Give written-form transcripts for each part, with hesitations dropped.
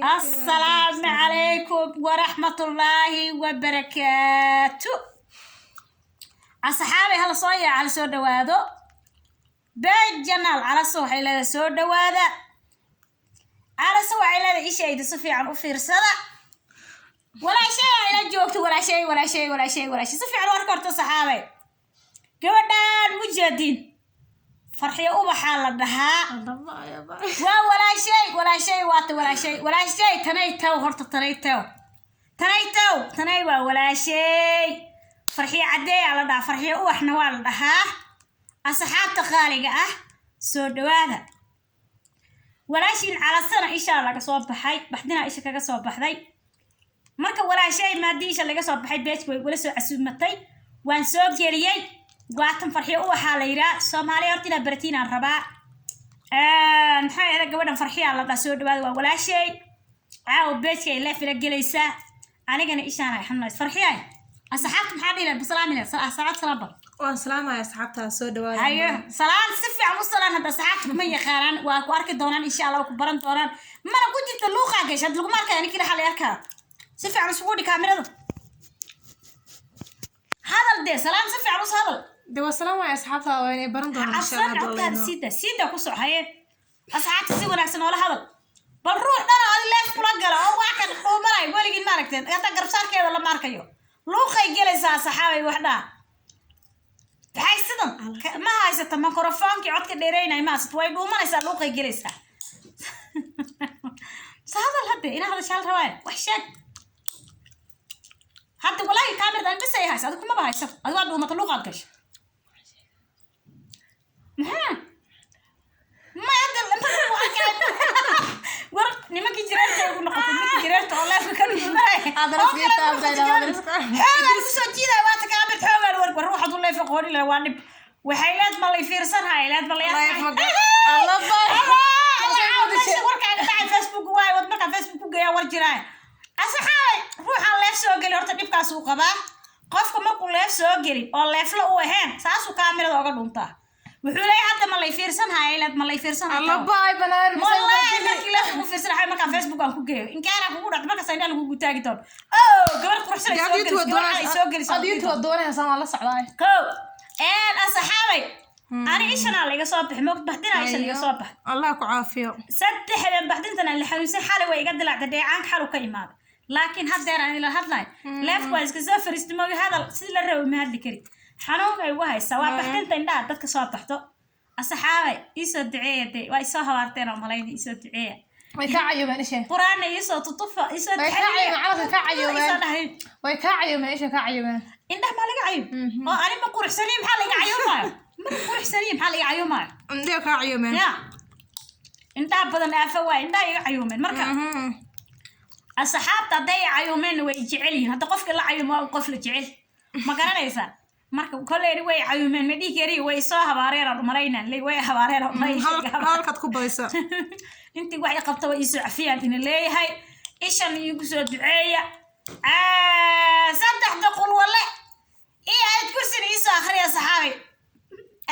Asalaamu calaykum waraxmatullaahi wabarakaatu. Asxaabay, hala soo yaaca, hala soo dhawaado. Bejanaal Calaso waxay leedahay soo dhawaada. Calaso waxay leedahay ishayda si fiican u fiirsada. Walaashay aa ila joogto, walaashay, walaashay, walaashay, walaashay. Si fiican u arka horta, saxaabay. Gabadhaan mujaadiin Farxiyo Ubaxaa la dhahaa, waa walaashay, walaashay waata, walaashay, walaashay. Tanay taw horta, tanay taw, tanay taw, tanay waa walaashay. Farxiyo Caddeeyaa la dhahaa, Farxiyo Ubaxna waa la dhahaa. Asxaabta qaaliga ah, soo dhawaada. Walaashiin Calasana ishaa laga soo baxay, baxdinaa isha kaga soo baxday. Marka walaashay maadii isha laga soo baxay, page-ka way igula soo casuumatay, waan soo geliyey. Waatan Farxiyo Ubaxaa la yidhaha. Soomaaliya horta inaa baratiinaan rabaa. Maxay ahayd gabadhan? Farxiyaa la dhaha. Soo dhawaada, waa walaashay. Caawa page-ka ay leefila gelaysaa, anigana ishaan ay xanuunays. Farxiyay, asxaabta maxaa dhihi lahayd? Basalaami lahayd asxaabta, salaam bal. Waan salaamaya asxaabta, soo dhawaada. Haye, salaan si fiican u salaan. Hadda asxaabta kuma yaqaanaan, waa ku arki doonaan insha Allah, waa ku baran doonaan. Mana ku jirta luuqaa gasha hadda laguma arkaya. Ninkii dhaxa la arkaa. Si fiican isugu dhig kaamirada, hadal dee, salaan si fiican us hadal. De waa salaamaya asxaabta, waa inay baran doonaan insha Cabsan Allah. codkaada siida siida ku soc. Haye, asxaabta si wanaagsan oola hadal. Bal ruux dhan oo adi live kula gala oo waa kan dhuumanay, weligin ma aragteen? Hadda garabsaarkeeda lama arkayo, luuqay gelaysaa. Saxaabay, wax dhaa maxay sidan ma haysata mikrofoonkii codka dheereynay, ma haysato, way dhuumanaysaa, luuqay gelaysaa. Se hadal hadde, inaa hadashaa la rabaayo, wax sheeg hadda. Walaahi kaamirada an bas ay haysa, adigu kumaba hayso, adigu waa dhuumata, luuqaad gasha. Maxaa ma hadda marka arkay war nimankii jireerta ugu noqotay, nimankii jireerta oo live-ka ka dhuumanay. Xoogaan kusoo jiidaya, waata kaamir xoogaan. War war, ruux hadduu live aqooni lahaa waa dhib. Waxay leed ma lay fiirsanhay, leed ma lay warkaaga dhacay Facebook waay wad. Markaa Facebook ku geeya war jiraa. Asxaabay, ruuxaan live soo geli horta dhibkaas uu qabaa. Qofka markuu live soo gelin oo live-la u ahayn, saasuu kaamirada oga dhuntaa. Wuxuu leeyahay hadda ma lay fiirsanhaya, leed ma lay fiirsanhaya. Wallahi markii live ku fiirsanaya, markaa Facebook aan ku geeyo, inkaana kugu dhacdo, markaas indhaha lagugu taagi doono. Oh, gabar quruxsan ay soo gelis, gabar ay soo gelis. Kow een, asxaabay, ani ishanaa laiga soo bixi moog, baxdinaa ishan iga soo bax. Allah ku caafiyo. Saddexdan baxdintan aan la xanuunsan, xalay way iga dilaacday, dheecaanka xalu ka imaaday. Laakiin haddeer aan ila hadlayo, live-ka waa iska soo fariistay moogi, hadal sidii la rabo ma hadli kari, xanuun ay ugu haysaa. Waa baxdinta indhaha dadka soo baxdo. Asxaabay, iisoo duceeya dee, waa isoo habaarteen oo malayna, iisoo duceeya. Way kaa cayobeen ishe. Qur-aanna iisoo tutufa, iisoo Way kaa cayobeen, calanka kaa cayobeen. Isoo dhahay. Way kaa cayobeen isha, kaa cayobeen. Indhaha maa laga cayub oo ani ma quruxsaniye? Maxaa laga cayuumaayo? Ma quruxsaniye, maxaa laga cayuumaayo? Indhaha kaa cayobeen. Ya, indhaha badan aafa waay, indhaha iga cayuumeen. Marka asxaabta hadday i cayuumeenna way jecel yihiin. Hadda qofka la cayuumo waa qof la jecel, ma garanaysaa? Marka kolleyna way cayuumeen ma dhihi kari, way soo habaareen aan umalaynaan, way habaareen aan umalaynaa. Hadalkaad ku badaysa. Intii wax i qabta way iisoo cafiyaan ina leeyahay. Ishan iigu soo duceeya, saddexda qulwale iyo aad kursina iisoo akhriya. Saxaabay,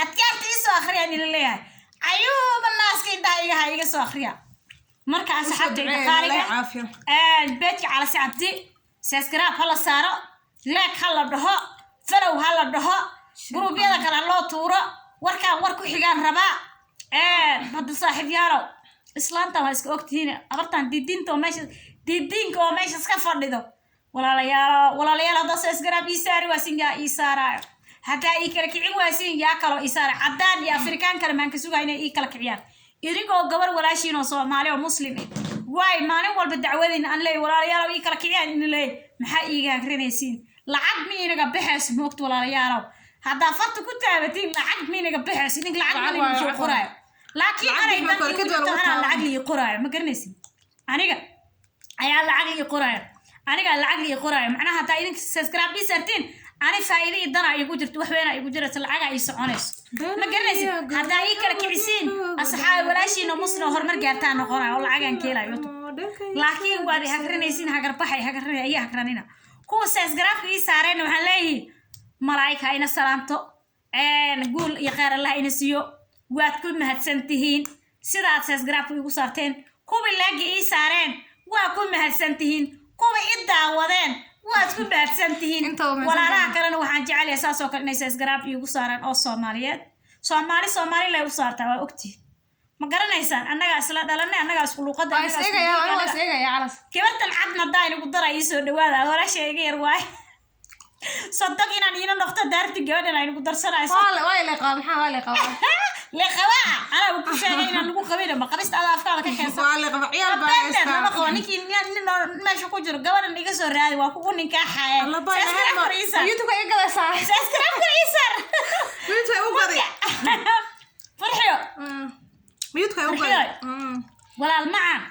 adkaarta iisoo akhriyaan ina leeyahay. Cayuuma naaska indhaha igaha iga soo akhriya. Marka asxaabtayda qaaliga, caafiyo. Page-ka Calasi Cabdi subscribe ha la saaro, like ha la dhaho, follow ha la dhaho, group-yada kale ha loo tuuro. Warkaan war ku xigaan rabaa. Hadda saaxiibyaalow, islaantan waa iska ogtihiin, abartan diidinta oo meesha diidinka oo meesha iska fadhido. Walaalayaalo, walaalayaal, haddaa subscribe ii saari waasin, yaa ii saaraayo? Haddaa ii kala kicin waasiin, yaa kaloo ii saara? Caddaan iyo Afrikaan kale maan ka sugaa inay ii kala kiciyaan? Idigoo gabar walaashiin oo Soomaali oo Muslim eh waay, maalin walba dacwadiina aan leey, walaalayaalow ii kala kiciyaan ina leey, maxaa iiga hagranaysiin? Lacag ma inaga baxayso moogta? Walaalayaalow, haddaa farta ku taabatiin, lacag ma inaga baxayso idinka, lacag ma Lacag waayo, inaga soo lacag qoraayo. Laakiin Lacag anay ma dan kor- igu kadib jirto waa lagu anaa taaban. lacag lii qoraayo, ma garanaysin? Aniga ayaa lacag lii qoraayo, anigaa lacag lii qoraayo. Macnaha haddaa idinka subscribe ii saartiin, ani faa'iido ii danaa igu jirto, wax weynaa igu jiraysa, lacagaa ii soconayso, ma garanaysid? Haddaa ii kala kicisiin, asxaabi, walaashiin oo Muslim oo horumar gaartaa noqonayo oo lacagaan keelayo YouTube. Laakiin waad i hagranaysiin, hagarbaxay hagranay ayaa hagranina. Kuwa subscribe-ka ii saareenna waxaan leeyihi malaa'ig ha ina salaamto, guul iyo kheyr Allah ina siiyo, waad ku mahadsan tihiin sidaad subscribe-ka igu saarteen. Kuwii laagi ii saareen waa ku mahadsan tihiin. Kuwii i daawadeen waad ku mahadsan tihiin. Inta waa mahadsan Walaalaha tahay. kalena waxaan jecelahay saas oo kale inay subscribe iigu saaraan oo Soomaaliyeed. Soomaali Soomaali lay u saartaa, waa ogtihiin. Ma garanaysaan? Annagaa isla dhalanay, annagaa isku luuqada, Waa is annagaa isku eegaya, diinka, aniga waa is eegaya, calas. Gabartan cadna haddaa inagu dara, ii soo dhawaada. Walaasha iga yar waay, sodog inaan iina noqto daarti gabadhan aynagu darsanayso. Waa la qabaa, maxaa waa la qabaa? Le qabaa, anaa ku sheegay inaan lagu qabin. Ma qabista ada afkaada ka keensan. Waa la qabaa, ciyaal baa Beenteed lama haystaa. qabo. Ninkii nin oo meesha ku jiro, gabadhan iga soo raadi, waa kugu ninkaa xaye. Alla baa. Subscribe ii saar. YouTube iga gadaysaa. Subscribe ii saar. YouTube u gaday. Farxiyo. YouTube u gaday. Walaal macaan,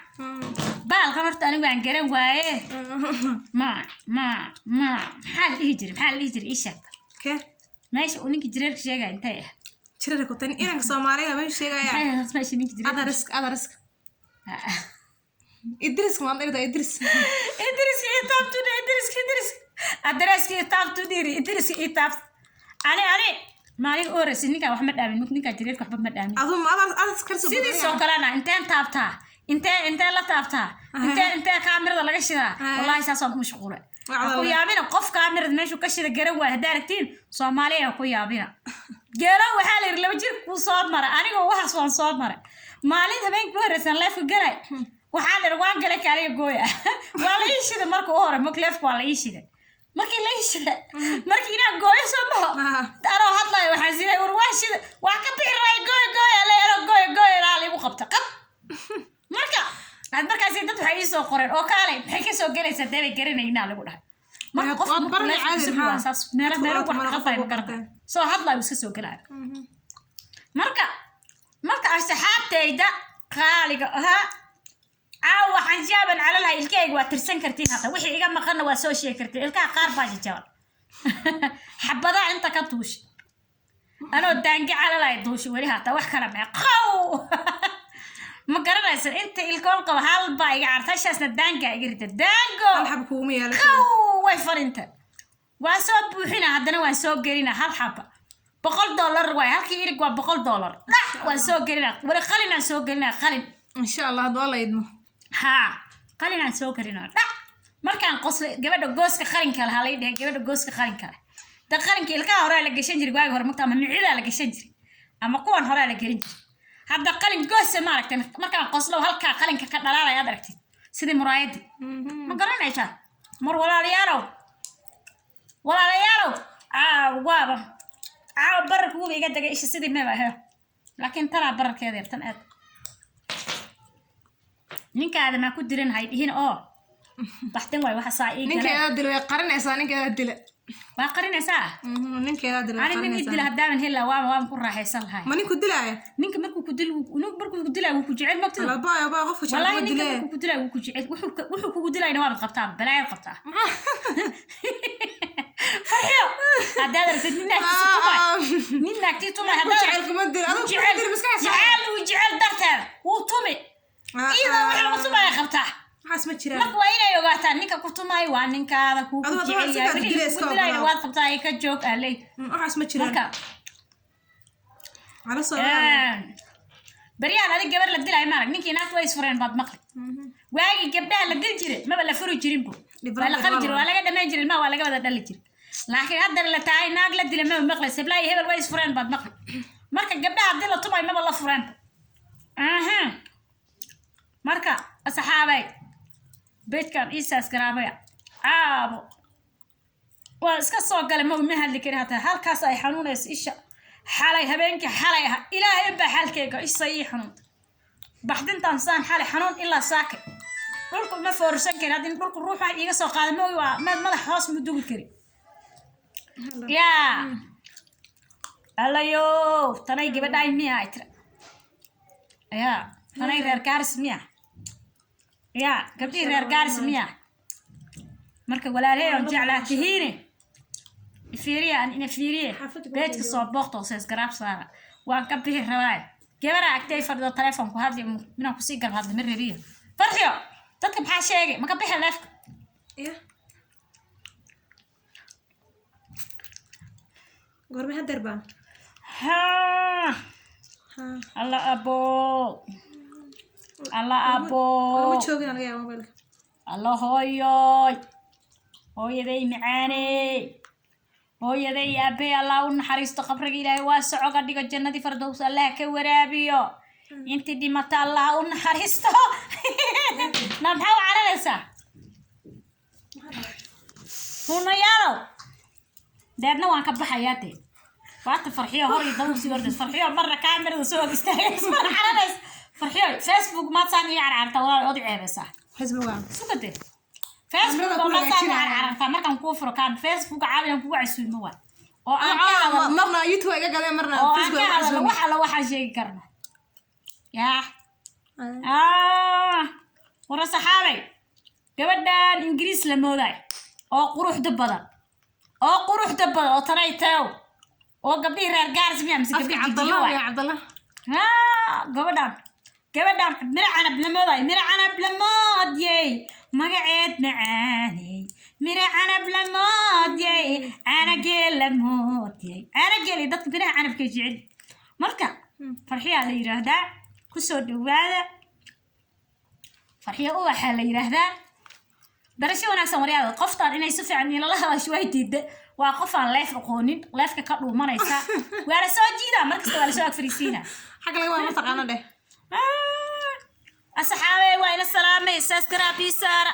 baalkan horta anigu aan garan waaye. Ma ma ma maxaa la dhihi jiray? Maxaa la dhihi jiray? Ii sheeg. Ke? Meesha uu ninka jireerka sheegaya intay ah? Jirada ku tan inanka Soomaaliga meesha sheegaya. Maxay ahayd meesha ninka jireerka? Adarisk, adarisk. Idris ma dhigta Idris. Idriska ii taabtu dhe, Idriska, Idriska, adreeska ii taabtu dhiri, Idriska ii taabt. Ani maalin u horreysay ninkaan wax ma dhaamin, ninkaan jireerka waxba ma dhaamin. Adu ma adar adar kar soo. Sidiisoo kalena inteen taabtaa, intee la taabtaa, intee kaamirada laga shidaa? Wallaahi saasaan ku mashquulay. Ha ku yaabina qof kaamirada meeshuu ka shida garan waaya. Haddaa aragtiin Soomaaliya, ha ku yaabina. Geelo waxaa la yidhi laba jir kuu soo mara. Anigoo waxaas waan soo maray. Maalin habeenkii u horreysan live-ka galay, waxaa la yidhi waan galay, kaaliga gooya. Waa la ii shiday marka u hore mog live-ka waa la ii shiday. Markii la ii shiday, markii inaan gooyo soo maho, anoo hadlayo waxaan siday war waa shiday, waa ka bixi rabay, gooy gooy le, anoo gooy gooy ilaa la igu qabta qab. Marka had markaasi dad waxay ii soo qoreen oo kaalay maxay ka soo gelaysaa, dee bay garanaynaa lagu dhahay. Marka qof Waad markuu baranay live caadi, cusub maxaa? waa saas, meelo meelo Waad wax mara qaldayo qof ma garanayo. bartay. Soo hadlayo iska soo gelaayo. Marka asxaabtayda qaaliga ahaa, caawa waxaan jaaban calalahay ilkahayga waa tirsan kartiin, hata wixii iga maqanna waa soo sheegi kartiin. Ilkaha qaar baa jajaban, xabadaa inta ka duusha, anoo daange calalay duusha weli, hata wax kala mee qaw ma garanaysa. Inta ilkoon qaba hal baa iga carta, hashaasna daangaa iga rida, daango. Hal xab kuuma yaala. Qaw way farinta, waa soo buuxina, haddana waan soo gelina. Hal xaba $1 waay, halkii ilig waa $1. Dhac waan soo gelina weli, qalinaan soo gelina, qalin. Insha Allah hadda waa la idmo. Haa, qalinaan soo gelina. Dhac markaan qoslay, gabadha gooska qalinka lahaa lay dhahay, gabadha gooska qalinka leh. Da qalinka ilkaha horaa la gashan jiray waagi hore magta, ama micidaa la gashan jiray ama kuwan horaa la gelin jiray. Hadda qalin goosa maaragtay, markaan qoslo halkaa qalinka ka dhalaalaya aad aragtid sidii muraayadii, ma garanaysaa? Mar walaalayaalow, walaalayaalow, caaw waaba caawa bararka wuba iga degay isha sidii meba ahe, laakiin tanaa bararkeeda yar tan aad ninkaada maa ku diran hay dhihin oo baxtin waay waxa saa ii galeen. Ninkeeda dila, way qarinaysaa, ninkeeda dila. Waa qarinaysaa. Ninkeeda dila way Ani nin i dila qarinaysaa. Haddaaban heli waaba ku raaxaysan lahay. Ma ninku dilaaya? Ninka markuu ku dil, ninku markuu ku dilaayo wuu ku jecel magtida. Labaa baa qofka jecel Wallaahi ma ninka dilee. markuu ku dilaayo wuu ku jecel, wuxuu kugu dilayna waabad qabtaa, balaayaad qabtaa. Farxiyo, haddaad aragtid nin naagtiisa tumay, nin naagtii tumay, haddaad Jecel kuma dilo, adigu kuma jecel dilo, maskaxda saar. Jecel uu jecel darteeda wuu tumi, iyadoo wax lagu tumaya qabtaa. Waxaas ma jiraan. Marka waa inay ogaataan ninka ku tumay waa ninkaada kuu ku Adigu jecel hadda yahay. waa Wixii dila kugu iska dilayna ogolaaw. waad qabtaa ee ka joog aley. Waxaas ma jiraan. Marka Cala soo. Baryahan adig gabar la dilaayo maarag, ninkii naagta way isfureen baad maqli. Waagii gabdhaha la dili jiray maba la furi jirin bu, waa la qabi jiray, waa laga dhamayn jiray ilmaha, waa laga wada dhali jiray. Laakiin haddana la tahay naag la dilay maba maqli, seblaa iyo hebel way isfureen baad maqli. Marka gabdhaha haddii la tumayo maba la fureenba. Aha, marka asxaabay, beydkan iisaas garaabaya caabo waa iska soo galay, ma hadli kari hataa, halkaas ay xanuunayso isha. Xalay habeenkii xalay aha, Ilaahay baa xaalkeyga isha ii xanuunta, baxdintaan saan xalay xanuun ilaa saaka dhulku ma foorsan karin. Hadda dhulku ruuxa iiga soo qaada ma waa madax hoos ma dugi kari. Yaa allayo, tanay gabadhaay miya ay tira, yaa tanay reer Gaaris miya, yaa gabdhihii reer Gaaris miya. Marka walaalahey oon jeclaa tihiine, fiiriya aan ina fiiriye, beedka soo booqto, sees garaab saara, waan ka bixi rabaa. Gabadha agtay fadhido telefoonku hadli, inaan kusii garab hadli ma rabiyo. Farxiyo, dadka maxaa sheegay? Ma ka bixi live-ka? Ya. Goorme hadeer baa? Haa. Haa. Alla abo. Alla abo. Lama joogin, laga yaaba mobilka. Alla hooyoy, hooyaday macaaney, hooyaday, aabey, Allah u naxariisto, qabriga Ilaahay waa socoga dhigo, jannadii Fardows Allah ka waraabiyo, intii dhimata Allah u naxariisto. Na maxaa u cararaysaa, hunayaalow? Deedna waan ka baxayaa dee. Waata Farxiyo hor iyo daba usii ordays. Farxiyo marna kaamirada soo hor istaagays, marna cararays. Farxiyo, Facebook maad saan ii carcarta, walaal, ood i ceebaysaa. Facebooka. Sugade, Facebook Kamerada ku maad saan ii hagaajinaya. carcartaa markaan kuu furo kaam Facebook caawiyan kugu casuumo waa oo aan ka hadalno. Marna YouTube iga galeen, marna Oo aan Facebook ka iga hadalno casuumay. Wax alla waxaan sheegi karno yaa. Ah, wara saxaabay, gabadhan Ingiriis la mooday oo quruxda badan, oo quruxda badan, oo tanay teew, oo gabdhihii reer Gaaris miya mise Afka gabdhihii Cabdallah. Jijiga waay? Ya Cabdallah. Ah, gabadhan miro canab la mooday, miro canab la moodyey, magaceed macaaney, miro canab la moodyey, canageel la moodyey, canageel. Dadka miraha canabkay jecel. Marka Farxiyaa la yidhaahdaa, kusoo dhawaada. Farxiya Ubaxaa la yidhaahdaa. Barasho wanaagsan, waryaada. Qoftaan inay si fiican inala hadasho way diidda. Waa qof aan leef aqoonin, leefka ka dhuumanaysa. Waa la soo jiidaa markasta, waa la soo ag fariisiinaa. Xagga laga waa mataqaano dheh. Asxaabey, waa ila salaamay. Subscribe ii saara.